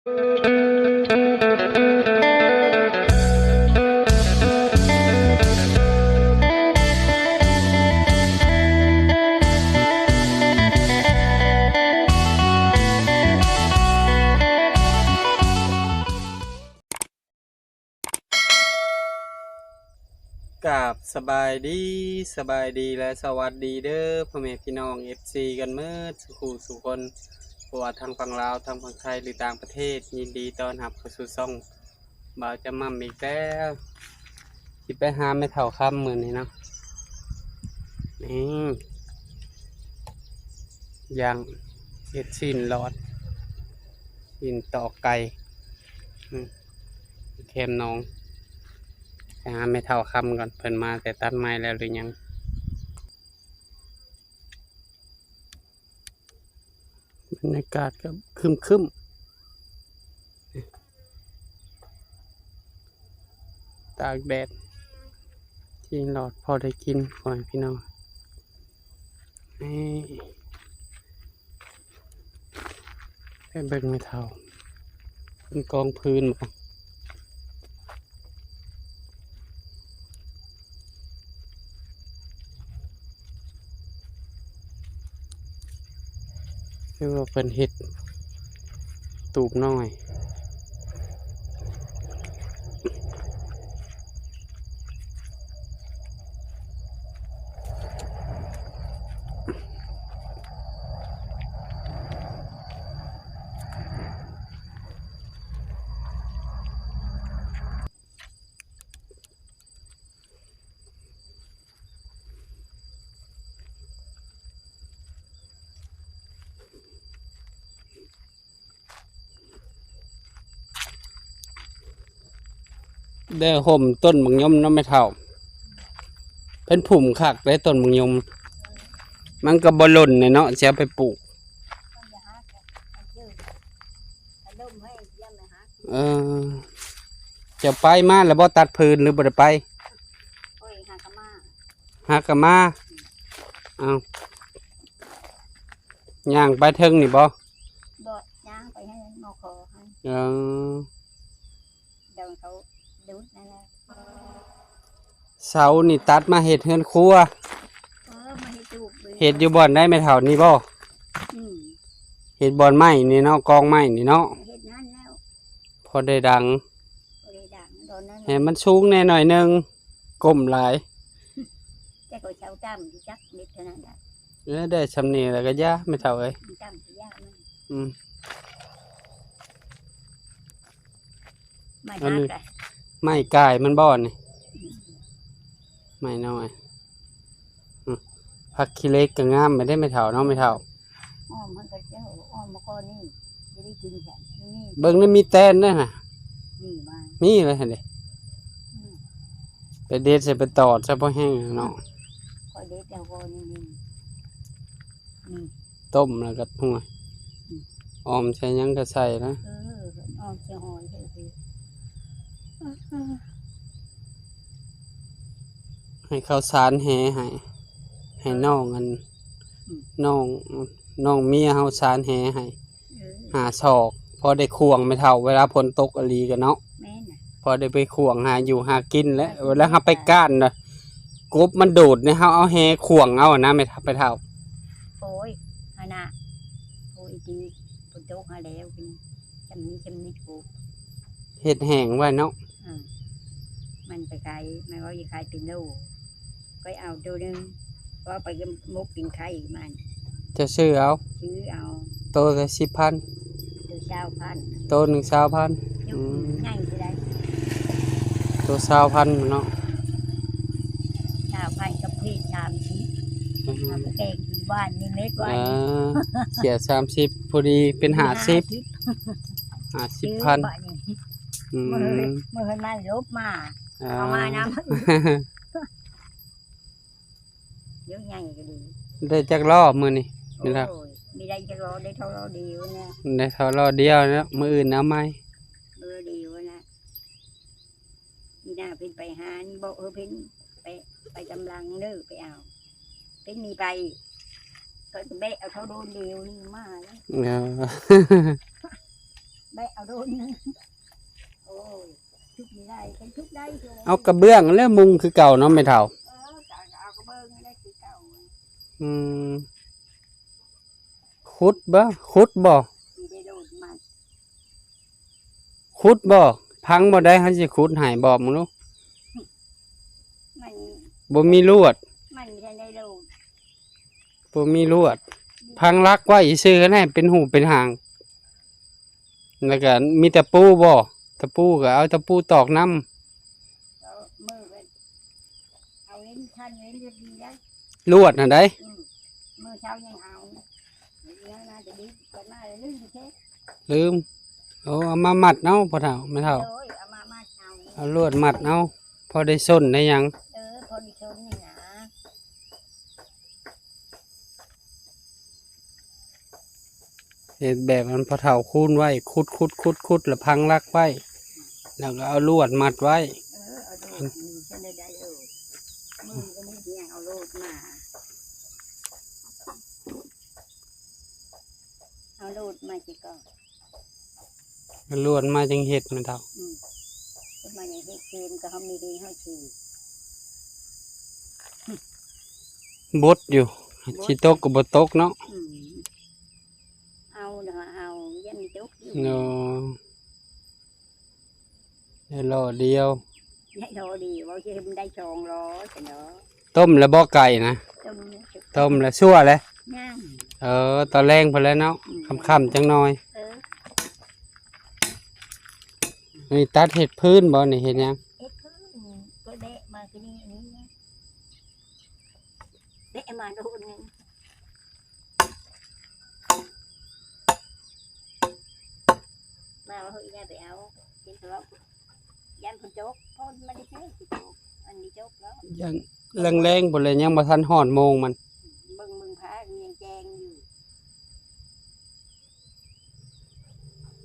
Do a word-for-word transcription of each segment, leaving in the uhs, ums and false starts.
กราบสบายดี สบายดีและสวัสดีเด้อ พ่อแม่พี่น้อง เอฟซี กันเมิดสู่ผู้สู่คน บ่ว่าทางฝั่งลาว ทางฝั่งไทย หรือต่างประเทศ ยินดีต้อนรับเข้าสู่ช่องบ่าวจำม่ำอีกแล้ว สิไปหาแม่เฒ่าคำมื้อนี้เนาะ นี่ ย่างเฮ็ดชิ้นหลอด ชิ้นตอกไก่ อืม แคมหนอง ไปหาแม่เฒ่าคำก่อน เพิ่นมาแต่ตัดไม้แล้วหรือยัง บรรยากาศก็ครึ้มๆ ตากแดด ที่หลอดพอได้กิน พ่อแม่พี่น้อง นี่ ไปเบิ่งแม่เฒ่า เป็นกองพื้นบ่ หรือว่าเพิ่นเฮ็ดตูบน้อย ได้ห่มต้นบักยมเนาะแม่เฒ่า เป็นผุ่มคักได้ต้นบักยม มันก็บ่หล่นเลยเนาะ สิเอาไปปลูก เออ เจ้าไปมาแล้วบ่ตัดฟืนหรือบ่ได้ไป โอ้ย หากะมา หากะมา เอา ย่างไปเทิงนี่บ่ บ่ ย่างไปให้มอคอให้ เออ เดี๋ยวเขาดูดนั่นแหละ เสานี่ตัดมาเฮ็ดเฮือนครัว เออ มาเฮ็ดตูบเลย เฮ็ดอยู่บ่อนใดแม่เฒ่านี่บ่ อืม เฮ็ดบ่อนไม้นี่เนาะ กองไม้นี่เนาะ เฮ็ดนั่นแล้ว พอได้ดัง พอได้ดัง ตอนนั้น ให้มันสูงแน่หน่อยหนึ่ง ก้มหลาย แต่ก็เช้าจ้ำอยู่จักเม็ดเท่านั้นแหละ เออ ได้ส่ำนี้แล้วก็ยาแม่เฒ่าเอ้ย มันจ้ำสิยากมัน อืม มา อันนี้ จักอะ ไม้กายมันบ่อนนี่ อืม ไม้น้อย อืม ผักขี้เหล็กก็งามไปได้แม่เฒ่าเนาะแม่เฒ่า อ้อมมันก็เจ้า อ้อมมาก่อนนี่ จะได้กินแค่นี้ เบิ่งนี่มีแตนด้วยนะ นี่มา มีเลยหั่นเด้ อืม ไปเด็ดใส่ไปตอดซะพอแห้งเนาะ ข้อยเด็ดแล้วก่อนนี่ นี่ นี่ ต้มแล้วก็ หัว อืม ออมใส่หยังก็ใส่นะ เออ ออมใส่หอยใส่เห็ด ให้เขาสานแหให้ ให้น้องอัน อืม น้อง น้องเมียเฮาสานแหให้ เออ ห้าศอก พอได้ข่วงแม่เฒ่า เวลาฝนตกอีหลีกันเนาะ แม่นน่ะ พอได้ไปข่วงหาอยู่หากินแหละ เวลาเฮาไปก้านน่ะ กบมันโดดเนี่ย เฮาเอาแหข่วงเอาอะนะ แม่เฒ่า แม่เฒ่า โอ้ย อันน่ะ โอ้ย ดี ฝนตกหาแล้ว เป็นจำนี้จำนี้กบ เฮ็ดแหงไว้เนาะ อืม มันไปขาย มันว่าจะขายเป็นโล ก็เอาตัวหนึ่ง ก็ไปมกกินไข่มัน จะซื้อเอา ซื้อเอา โตละสิบพัน ตัวซาวพัน โตหนึ่งซาวพัน ยก อืม ใหญ่เท่าใด โตซาวพันเนาะ ซาวพันกับเพชรสามสิบ อืม เอาไปแกงอยู่บ้านนี่เม็ดไว้ อ่า เสียสามสิบ พอดีเป็นห้าสิบ ห้าสิบ ห้าสิบพัน ซื้อบ้านนี่ อืม เมื่อเฮือน เมื่อเฮือนมันลบมา อ่า เอามานำ เยอะใหญ่ก็ดี ได้จักล้อมื้อนี้ นี่ล่ะ โอ้ย มีได้จักล้อ ได้เท่าล้อเดียวเนี่ย ได้เท่าล้อเดียวเนาะ มื้ออื่นเอาใหม่ เออ เดียวนะ นี่นาเพิ่นไปหา นี่บอก เออ เพิ่นไป ไปกำลังเด้อ ไปเอา เพิ่นมีไป ก็แบะเอาเท่าโดนเดียวนี่มาแล้ว เออ แบะเอาโดนหนึ่ง โอ้ย ชุบไม่ได้ ใช้ชุบได้อยู่ เอากระเบื้องแล้วมุงคือเก่าเนาะแม่เฒ่า เออกะเอากระเบื้องนั่นแหละคือเก่า อืม ขุดบ่ ขุดบ่ สิได้โดนมัน ขุดบ่ พังบ่ได้ เฮาสิขุดให้ บอกมึงดู มัน บ่มีลวด มันจะได้โดน บ่มีลวด พังหลักไว้ซื่อๆ ให้เป็นหูเป็นหาง แล้วก็มีตะปูบ่ ตะปูก็เอาตะปูตอกนำ เอามือไป เอาเว้นทันเว้นจะดีแล้ว ลวดหั่นใด อืม มื้อเช้ายังเอา ยังน่าจะดี ก่อนมาลืมเช็ด ลืม โอ้ เอามามัดเอา พ่อเฒ่า แม่เฒ่า โดย เอามามัดเอา เอาลวดมัดเอา พอได้ส้นได้หยัง เออ พอได้ส้นนี่นะ เฮ็ดแบบอันพ่อเฒ่าคูนไว้ ขุดๆๆๆ แล้วพังหลักไว้ แล้วก็เอาลวดมัดไว้ เออ เอาโลดนี่ฉันได้ได้ เออ มือก็ไม่เพียงเอาโลดมา เอาโลดมาสิก่อน เอาลวดมาจังเฮ็ดแม่เฒ่า อืม เอามาอย่างเฮ็ดเกมก็เขามีดีเขาสิ บดอยู่ บด สิตกก็บ่ตกเนาะ อืม เอาเนาะ เอา ยังมีตกอยู่ เนาะ ได้ล้อเดียว ได้ล้อเดียว เว่าสิให้มันได้สองล้อซะเนาะ ต้มแล้วบ่ไก่นะ ต้มแล้ว ต้มแล้วซั่วแล้ว ย่าง เออ ตอนแลงพุ้นแหล้วเนาะ อืม ค่ำๆจังหน่อย เออ นี่ตัดเห็ดพื้นบ่ นี่เห็ดหยัง เฮ็ดคือก็แบะมาคือนี่ อันนี้นะ แบะมาโดนหนึ่ง มาว่าเฮ้ย อย่าไปเอา กินทะเลาะ ย่านฝนตก ฝนมันได้ใช้สิตก อันนี้ตกแล้ว ยังแรงๆพุ้นแหละ ยังบ่ทันฮอดโมงมัน เบิ่ง เบิ่งฟ้ายังแจ้งอยู่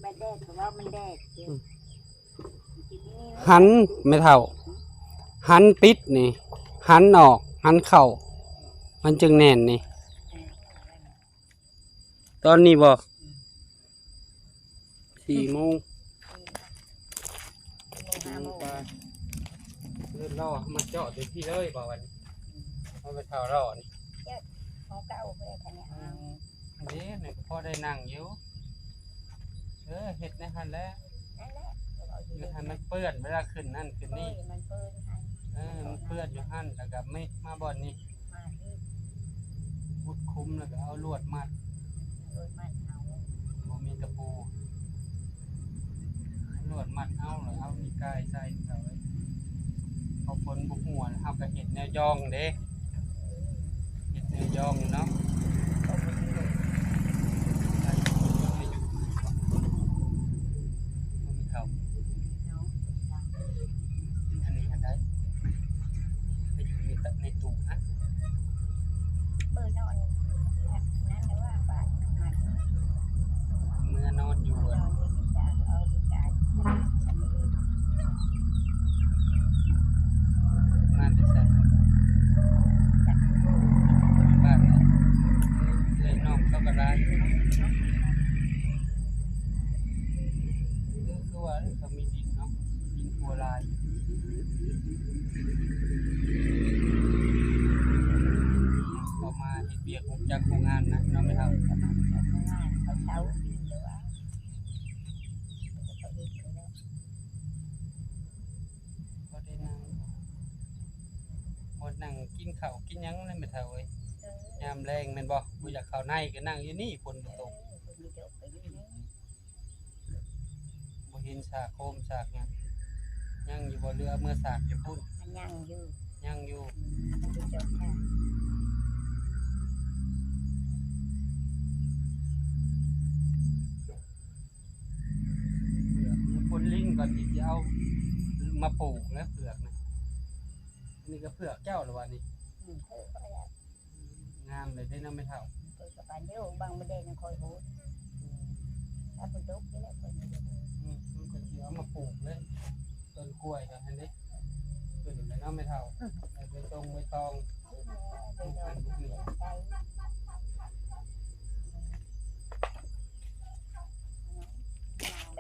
มันแดด เพราะว่ามันแดดอยู่ อืม มันสิมี หันแม่เฒ่า หันปิดนี่ หันออก หันเข้า มันจึงแน่นนี่ เออ ตอนนี้บ่ อืม สี่โมง สี่โมง ห้าโมง ไป เริ่มรอมาจอดอยู่ที่เลยบ่วันนี้ เอาไปเท่าล้อนี่ เจ้าของเก่าเพิ่นขะเนี่ย อืม อันนี้นี่ก็พอได้นั่งอยู่ เออ เฮ็ดในหั่นแหละ นั่นแหละ เอาอยู่ อย่าให้มันเปื้อนเวลาขึ้นนั่นขึ้นนี่ เอ้ย มันเปื้อนหั่น เออ มันเปื้อนอยู่หั่น แล้วก็ไม่มาบ่อนนี่ มาที่ ขุดคุ้มแล้วก็เอาลวดมัด ลวดมัดเอา บ่มีตะปู ลวดมัดเอา แล้วเอานิกายใส่เอาไว้ พอฝนบ่หัวแล้ว เฮาก็เฮ็ดแนวย่องเด้ เฮ็ดแนวย่องเนาะ บ่มีเขา อันนี้อันใด ไปอยู่ในตะ ในตู้ฮะ เบอร์นอน นั่นแหละว่าบ้านมัน เมื่อนอนอยู่อะ นอนอยู่ที่ศาล เอาที่ศาล มาแต่ไส บ้านไหน เอ้ย น้องเขาก็หลายอยู่เนาะ คือ คือว่าเขามีดินเนาะ ดินพัวหลาย เขามาเฮ็ดเวียกของจักรของงานนะ เนาะแม่เฒ่า เขาเช่าที่หรือว่า เขาได้นั่ง บ่นั่งกินข้าวกินหยังเลยแม่เฒ่าเอ้ย เออ ยามแลงแม่นบ่ บ่อยากเข้าในก็นั่งอยู่นี่ ฝนบ่ตก เออ ฝนบ่ตกก็อยู่นี่ บ่เห็นสากโคมสากหยัง ยังอยู่บ่ หรือเอาเมือสากอยู่พุ้น มันยังอยู่ ยังอยู่ อืม มันบ่จบค่ะ เผือกนี่ คนลิงก่อนที่จะเอามาปลูกนะ เผือกนะ อันนี้ก็เผือกเจ้าหรือวะนี่ อืม เออ งามเลยได้เนาะแม่เฒ่า เออ ก็ปานเดียว บางบ่ได้นะ คอยโหด ถ้าฝนตกนี่แหละ คอยบ่ได้โหด อืม มันก็สิเอามาปลูกเลย ต้นกล้วยก็หั่นเด้ ขึ้นแล้วเนาะแม่เฒ่า อืม ใบตอง ใบตอง เออ ใบตอง ลูกอันลูกนี่ ใบตอง อืม นางแบ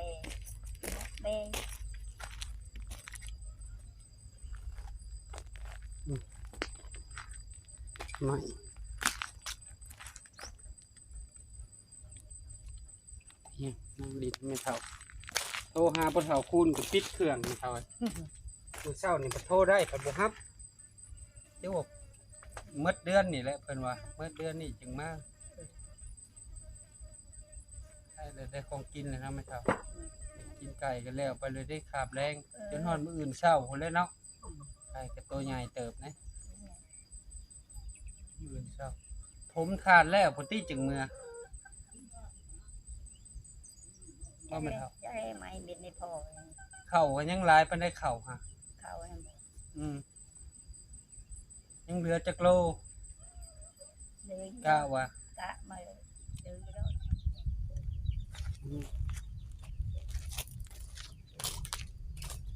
ไม่ เนี่ย นั่งดินแม่เฒ่า โทรหาพ่อเฒ่าคูณก็ปิดเครื่องแม่เฒ่า มื้อเช้านี่ก็โทรได้ก็บ่รับ เดี๋ยวหมดเดือนนี่แหละ เพิ่นว่า หมดเดือนนี่จึงมา ได้เลย ได้ของกินเลยเนาะแม่เฒ่า กินไก่กันแล้วไปเลย ได้คาบแรง เออ จนฮอดมื้ออื่นเช้าพู้นแหละเนาะ ไก่ก็ตัวใหญ่เติบนะ มื้ออื่นเช้า ถมถ่านแล้วพุ้นติ จึงเมือ ว่าแม่เฒ่า จะได้ไหม บินไม่พอ ข้าวก็ยังหลายปานใด ข้าวฮะ ข้าวนั่นบ่ อืม ยังเหลือจักโล เลย กะว่า กะมาเลย เลยแล้ว อืม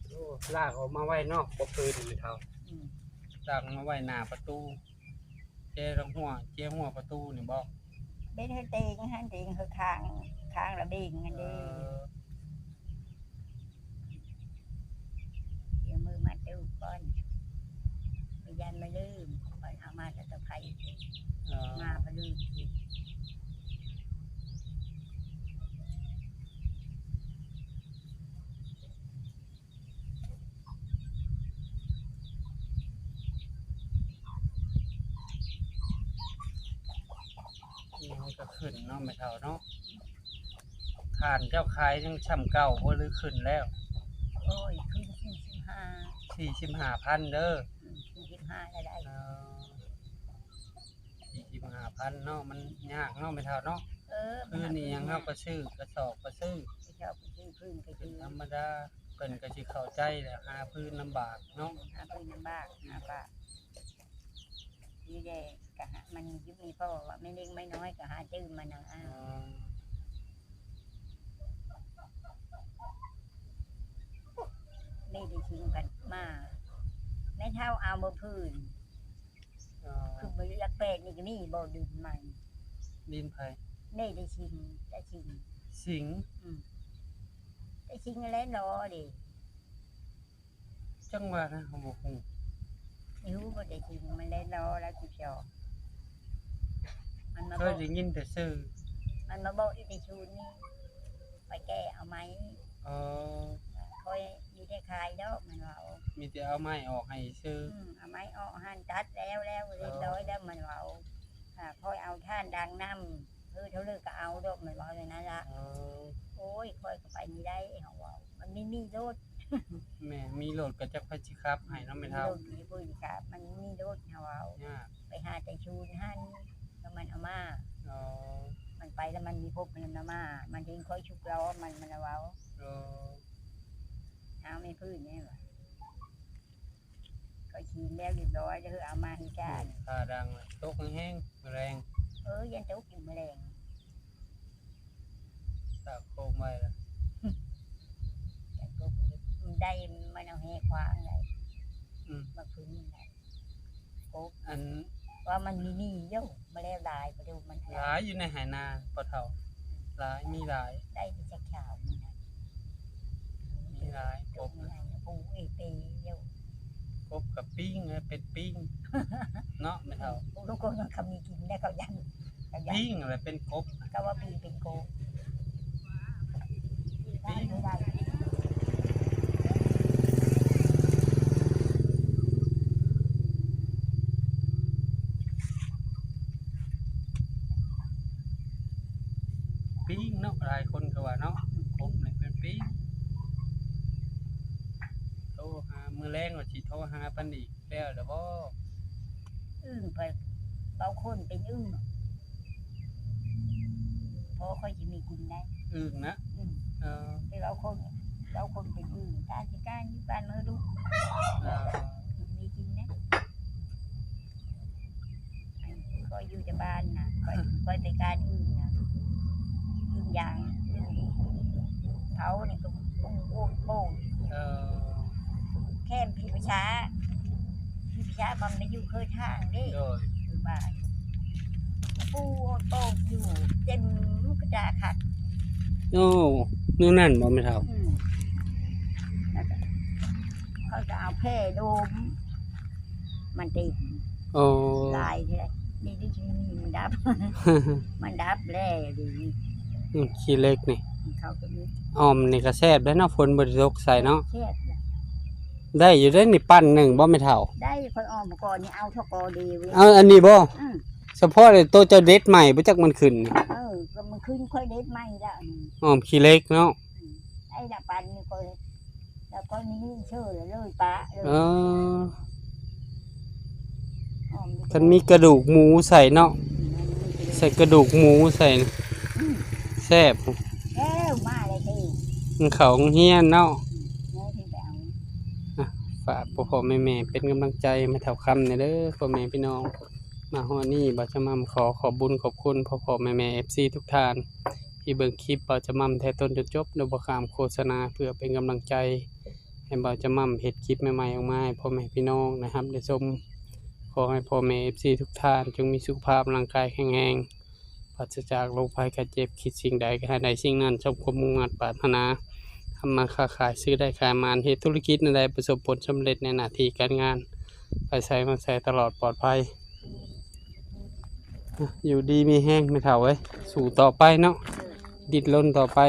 โอ้ ลากออกมาไว้นอกบ่คืนนี่เฒ่า อืม ลากมาไว้หน้าประตู เจ้ตรงหัว เจ้หัวประตูนี่บ่ เบ้นเฮือเต็งหั้น เต็งเฮือคาง คางระเบงหั้นเด้ เออ เดี๋ยวมือมาตู้ก่อน ไปยันมาลืม ก่อนเอามาแต่ตะไคร้ เออ มาพะลืมอีก นี่มันก็ขึ้นเนาะแม่เฒ่าเนาะ ถ่านเจ้าขายยังช่ำเก่าบ่หรือขึ้นแล้ว โอ้ย ขึ้นสี่สิบห้า สี่สิบห้าพันเด้อ อืม สี่สิบห้าก็ได้ เออ สี่สิบห้าพันเนาะ มันยากเนาะแม่เฒ่าเนาะ เออ คือนี่ยัง มันหา เฮาก็ซื้อกระสอบก็ซื้อ กระสอบก็ซื้อ พื้นก็ เป็น ซื้อ ธรรมดา เพิ่นก็สิเข้าใจแหละ หาพื้นลำบากเนาะ หาพื้นลำบาก หาปะ นี่แหละ ก็หา มันยุคนี้พ่อว่าไม่เล็กไม่น้อยก็หาจื้อมานะ อ๋อ ไม่ได้ชิงกันมา แม่เฒ่าเอาบ่พื้น อ๋อ คือบ่หลักแปดนี่ก็มีบ่ดินมัน ดินไผ ไม่ได้ชิง แต่ชิง สิงห์ อืม แต่ชิงแล้วเนาะดิ จังหวะนะ ผมบ่ฮู้ หิวบ่ได้ชิง มันได้รอแล้วสิจอก มันมา เค บอย ก ได้ยินแต่ชื่อ มันมาบอกอีแต่ชูนี่ ไปแก้เอาไหม อ๋อ ค่อยมีแต่ขายดอก มันเว้า มีแต่เอาไม้ออกให้ซื่อ อืม เอาไม้ออกหั่นตัดแล้ว แล้วเรียบร้อยแล้ว มันเว้า อ่า ค่อยเอาถ่านดังนำ เออ เท่าเลิกก็เอาดอก มันเว้าอย่างนั้นละ อ๋อ โอ้ย ค่อยก็ไปนี่ได้ เขาเว้า มันไม่มีรถ แม่ มีรถก็จักไผสิขับให้เนาะแม่เฒ่า มีรถมีผู้สิขับ มันมีรถ เขาเว้า ยาก ไปหาแต่ชูนหั่น แล้วมันเอามา อ๋อ มันไปแล้วมันมีพบมันเอามา มันเห็นค่อยชุกล้อมัน มันเอาเว้า อ๋อ เอาไม่พื้นนี่หว่า ก็ขีนแล้วเรียบร้อยแล้ว เอามาให้จ้า อืม ผ้าดังเลย ตกแฮงๆ แมลง เออ ยันตกอยู่แมลง ตากโคมไว้ละ ยันตกอยู่ มันได้ มันเอาแหขวางเลย อืม มาพื้นนี่แหละ กบ อัน ว่ามันมีหนี้อยู่ มาแล้วหลาย บ่ดูมัน หลายอยู่ในไหนา พ่อเฒ่า หลาย มีหลาย ได้แต่จักขาวมันนะ มีหลาย กบ มันนะ ปูเอเปอยู่ กบกับปิ้งนะ เป็นปิ้ง เนาะแม่เฒ่า ลูกคนมันก็มีกินได้ เขายัน เขายัน ปิ้งอะไรเป็นกบ ก็ว่าปิ้งเป็นกบ ปิ้ง ปิ้งเนาะ หลายคนก็ว่าเนาะ กบนี่เป็นปิ้ง โทรหา มื้อแลงว่าสิโทรหาเพิ่นอีก แล้วเด้อบ่ อึ่งไป เบาคนเป็นอึ่ง พอค่อยสิมีกินได้ อึ่งนะ อืม เออ ไปเบาคน เบาคนเป็นอึ่ง การสิการอยู่บ้านมือลูก เออ กินมีกินนะ ก็อยู่แต่บ้านนะ ไป ไปแต่การอึ่งนะ อึ่งยาง อึ่งเผานี่ก็ปุ้งโอ้งโป้ง เออ แค่ผีประชา ผีประชามันมาอยู่เคยทางเด้ โดย อยู่บ้าน ปูโอ้งโป้งอยู่ เต็มกระดาษคัก โอ้ นู่นนั่นบ่แม่เฒ่า อืม แล้วก็เขาจะเอาแพร่โดม มันเต็ม โอ้ หลายเด้อนี่ดิมันดับ มันดับแล้วเดี๋ยวนี้ อืมขี้เหล็กนี่ เขาก็มี อ้อมนี่ก็แซ่บได้เนาะ ฝนบ่ได้ตกใส่เนาะ แซ่บนะ ได้อยู่ได้นี่ปั่นหนึ่งบ่แม่เฒ่า ได้ค่อยอ้อมก่อนนี่เอาเท่าก่อเดียวเว้ย เอาอันนี้บ่ อืม เฉพาะเลยตัวเจ้าเด็ดใหม่บ่จักมันขึ้นนี่ เออก็มันขึ้นค่อยเด็ดใหม่ละอืม อ้อมขี้เหล็กเนาะ ไอ้ละปันนี่ก็แล้วก็มีนี่เชื่อเลยเลยปะเลย เออ อ้อม คันมีกระดูกหมูใส่เนาะ ใส่กระดูกหมูใส่นะ อืม แซ่บ แล้วมาเลยที มันเขาโรงเฮียนเนาะ แม่ที่ไปเอา ฝากพ่อพ่อแม่แม่เป็นกำลังใจแม่เฒ่าคำเนี่ยเด้อ พ่อแม่พี่น้อง มาฮอดนี่บ่าวจะม่ำขอขอบบุญขอบคุณพ่อพ่อแม่แม่ เอฟซี ทุกท่าน ที่เบิ่งคลิปบ่าวจะม่ำแต่ต้นจนจบ โดยบ่ข้ามโฆษณา เพื่อเป็นกำลังใจ ให้บ่าวจะม่ำเฮ็ดคลิปใหม่ๆออกมาให้พ่อแม่พี่น้องนะครับ ได้ชม ขอให้พ่อแม่ เอฟซี ทุกท่าน จงมีสุขภาพร่างกายแข็งแรง ปราศจากโรคภัยไข้เจ็บ คิดสิ่งใดก็ให้ได้สิ่งนั้น สมความมุ่งมั่นปรารถนา ทำมาค้าขาย ซื้อได้ขายหมาน เฮ็ดธุรกิจใดประสบผลสำเร็จในหน้าที่การงาน ไปไสมาไสตลอดปลอดภัย อยู่ดีมีแฮงแม่เฒ่าเอ้ย สู้ต่อไปเนาะ ดิ้นรนต่อไป